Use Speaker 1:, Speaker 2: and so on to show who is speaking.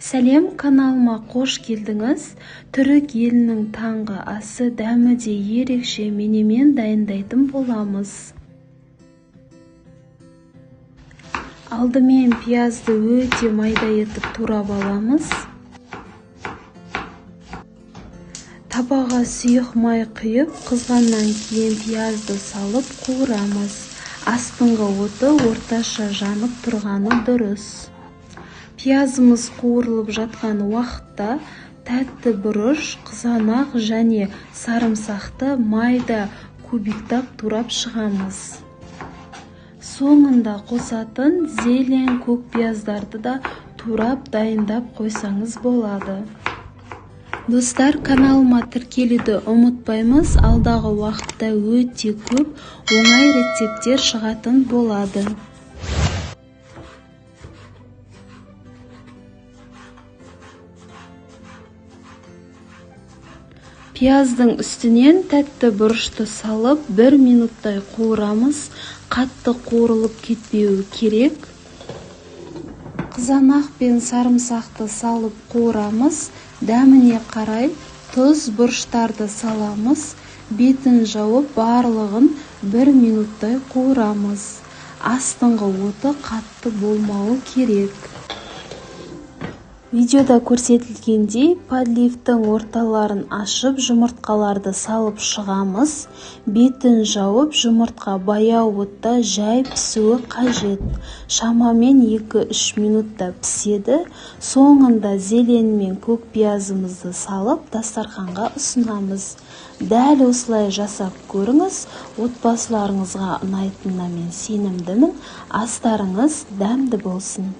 Speaker 1: Сәлем, каналыма қош келдіңіз. Түрік елінің таңғы асы дәмі де ерекше менемен дайындайтын боламыз. Алдымен пиязды өте майда етіп турап аламыз. Табаға сұйық май құйып, қызғаннан кейін пиязды салып қуырамыз. Астыңғы оты орташа жанып тұрғаны дұрыс. Пиязымыз қуырылып жатқан уақытта тәтті бұрыш, қызанақ және сарымсақты майда кубиктап турап шығамыз. Соңында қосатын зелен, көк пияздарды да турап дайындап қойсаңыз болады. Достар, каналыма тіркелуді ұмытпаймыз. Алдағы уақытта өте көп оңай рецепттер шығатын болады. Пияздың үстінен тәтті бұрышты салып, 1 минуттай қуырамыз. Қатты қуырылып кетпеуі керек. Қызанақ пен сарымсақты салып қуырамыз. Дәміне қарай тұз, бұрыштарды саламыз. Бетін жауып, барлығын 1 минуттай қуырамыз. Астыңғы оты қатты болмауы керек. Видеода көрсетілгендей, подливтің орталарын ашып, жұмыртқаларды салып шығамыз. Бетін жауып, жұмыртқа баяу отта жай пісуі қажет. Шамамен 2-3 минутта піседі. Соңында зелен мен көк пиязымызды салып, дастарханға ұсынамыз. Дәл осылай жасап көріңіз, отбасыларыңызға ұнайтынына мен сенімдімін. Астарыңыз дәмді болсын.